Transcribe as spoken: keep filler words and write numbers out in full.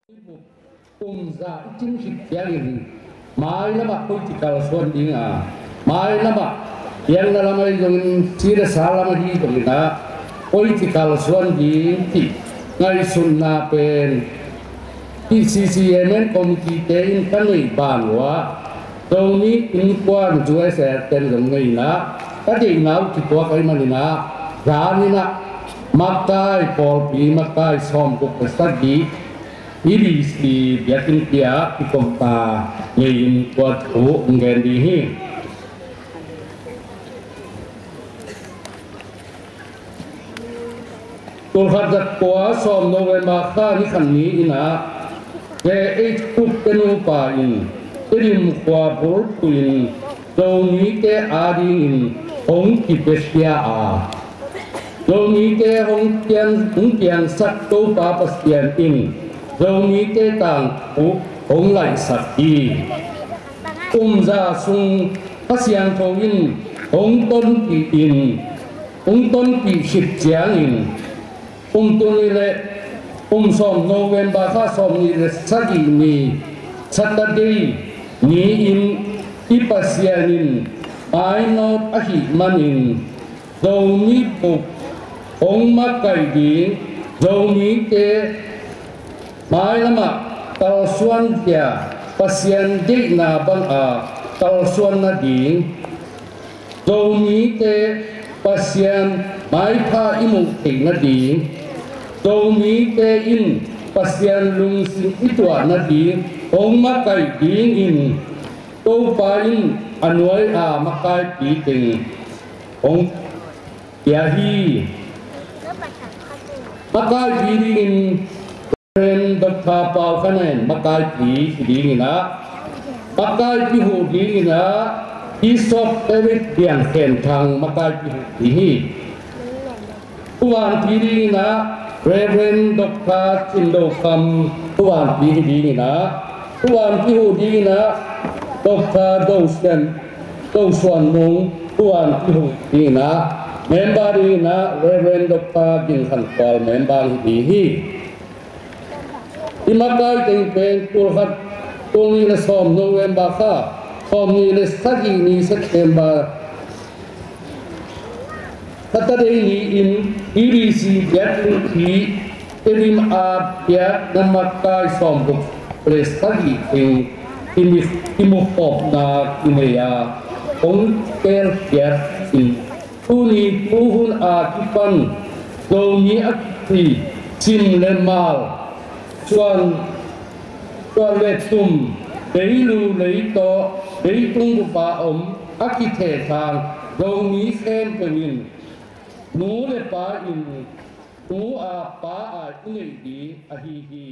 Kum za i cin khit ciangin mailamah koi ci kalsuan ding a, mailamah piangna lam ahi zongin, siresa lam ahi zongin ah, koi ci kalsuan ding cih ngaihsutna pen C C M N committee te in ka neih ban uh ah, Zomi Innkuan U S A ten zong nei in ah, ka deihna uh kituak ahih manin ah, zan in ah makai pawlpi, makai sawmguk le sagih E B C biakinn ah kikomta ngei in tua thu hong gen ding hi. Tulkhat zakua sawm November kha ni khat ni in ah, J H Cook te nupa in Tedim khua bulphuh in Zomite adingin hong kipiakhia a, Zomite hong pian, hong piansak Topa Pasian in Zomite tangthu hong laihsak hi. Kum za sung Kha Siangtho in hong tonpih in, hong tonpih khit ciangin, kum tul nih le kum sawm November kha sawm nih le sagih ni Saturday ni-in i Pasian in mainawt ahih manin Zomi bup hong makaih ding, Zomite mailamah kalsuan dia Pasian deihna banga kalsuan nading, Zomite Pasian maipha i muh theih nading, Zomite in Pasian lungsim i tuah nading hong makaih dingin Topa in a nuai-a makaipi teng hong pia hi. Makaipi dingin Reverend Doctor Pau Khan En makaipi hi dingin ah, makaipi huh dingin ah Bishop Eric Biang Khen Thang makaipi huh ding hi. Thuvanpi dingin ah Reverend Doctor Cin Do Kham thuvanpi hi dingin ah, thuvanpi huh dingin ah Doctor Do Sian, Do Suan Mung thuvanpi huh dingin ah, member dingin ah Reverend Doctor Ging Khan Kual member hi ding hi. I makai teng pen tul khat, tul nih le sawm November kha, sawm nih le sagih ni September Saturday ni-in E B C biakinn i Tedim a biakna makai sawmguk le sagih teng i mi, i mukhopna i nei a, hong pelkhiat in, tuni tuhun a kipan Zomi a kici Chin le Mal, Suan, Suan le Tum, Leilu, Leitaw, Leitung bup a om a kithehthang Zomi khempeuh in nu le pa in, nu a pa a i neih ding ahi hi.